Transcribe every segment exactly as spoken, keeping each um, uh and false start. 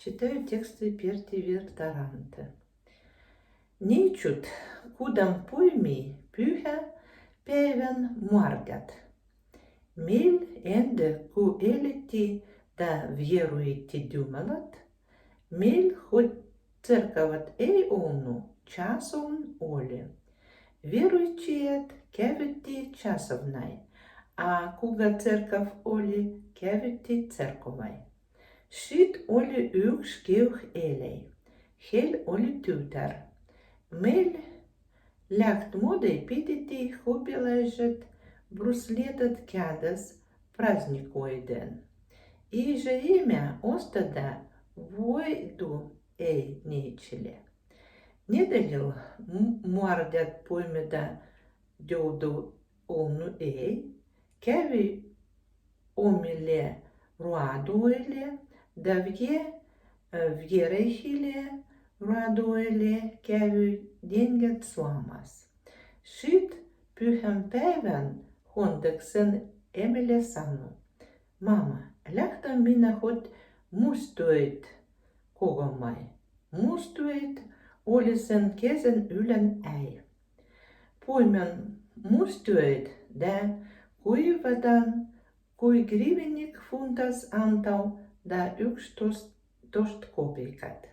Читаю тексты Перти Вирт Таранты. Нечут, кудам пойми пюхя певен муардят. Мейль энде ку элити да веруйти дюмалат, мейль хоть церкавад эй олну, часовын оли. Веруйчият кевидди часовнай, а куга церков оли, кевидди церковай. Шид оли укш кевх элей, хель оли тутар. Мейль лякт модай пидити хубилай жет бруслетад кядас праздник ойден. Иже имя остада войду эй нечиле. Недалил м-, муардят поймеда дёвду олну эй, кяви омиле руаду ойле, да вге, э, вге рейхиле руаду ойле кяви деньгед суамас. Шид пюхем певен хондаксен эмеле сану: «Мама, лякта мина хоть мустуэд когомай». Мустуэд олисен кезен юлен ай. Поймен мустуэд да куйвадан куй гривенник фунтас антал да укш тос-, тошт копейкад.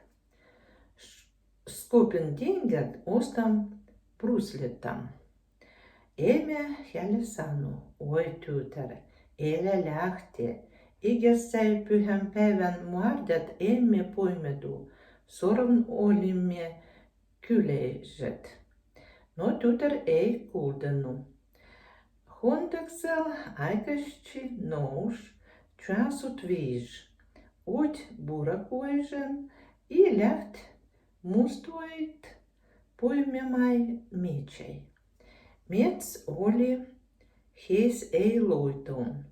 Ш-, скопин деньгад остам бруслетам. Эме хяле сану: «Ой, тутар, эля лякте, иге сай пюхем певен муардят эм ме поймеду, сорун олиме кюлей жет». Но тутар эй кулдану. Хондаксел айкасчи нош часут виж. Оть бурак ойжен и лякт мустуэд поймемай мечай. Мец оли хес эй лойтон.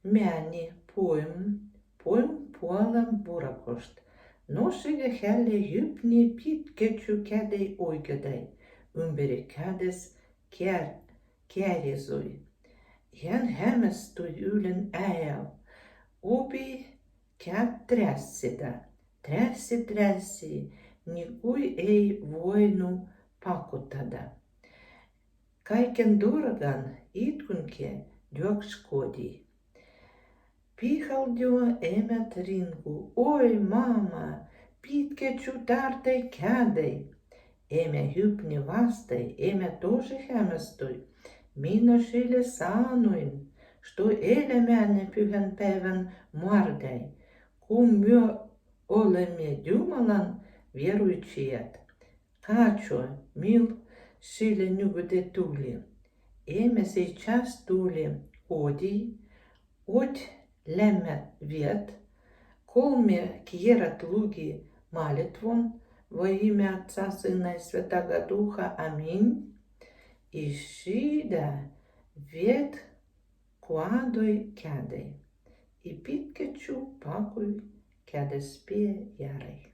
Мяни пойм, пойм пуалам буракошт. Нош иге хяле юпни питкечу кядай ойгадай, ымбери кядас кяр-, кярезуй. Ян хямастуй юлен аял. Оби кяд трясседа. Трясси, трясси, никуй эй войну пакутада. Кайкен дораган идкунке дёкш коди. Пихалдё эмя трингу: «Ой, мама, питкечу тартай кядай». Эмя юпни вастай, эмя тоже хямастуй. Мина шиле сануин, што эля мяне пюхен певен муардай. Кум мё олеме дюмалан веруйчият. Качо, мил шиле нюгыде тули. Эме сейчас тули коди, оть лямят вет, колме кьерат луги молитвон во имя Отца, Сына и Святаго Духа. Аминь. И шида вет куадой кядай. И питкечу пакуй кядас пи ярай.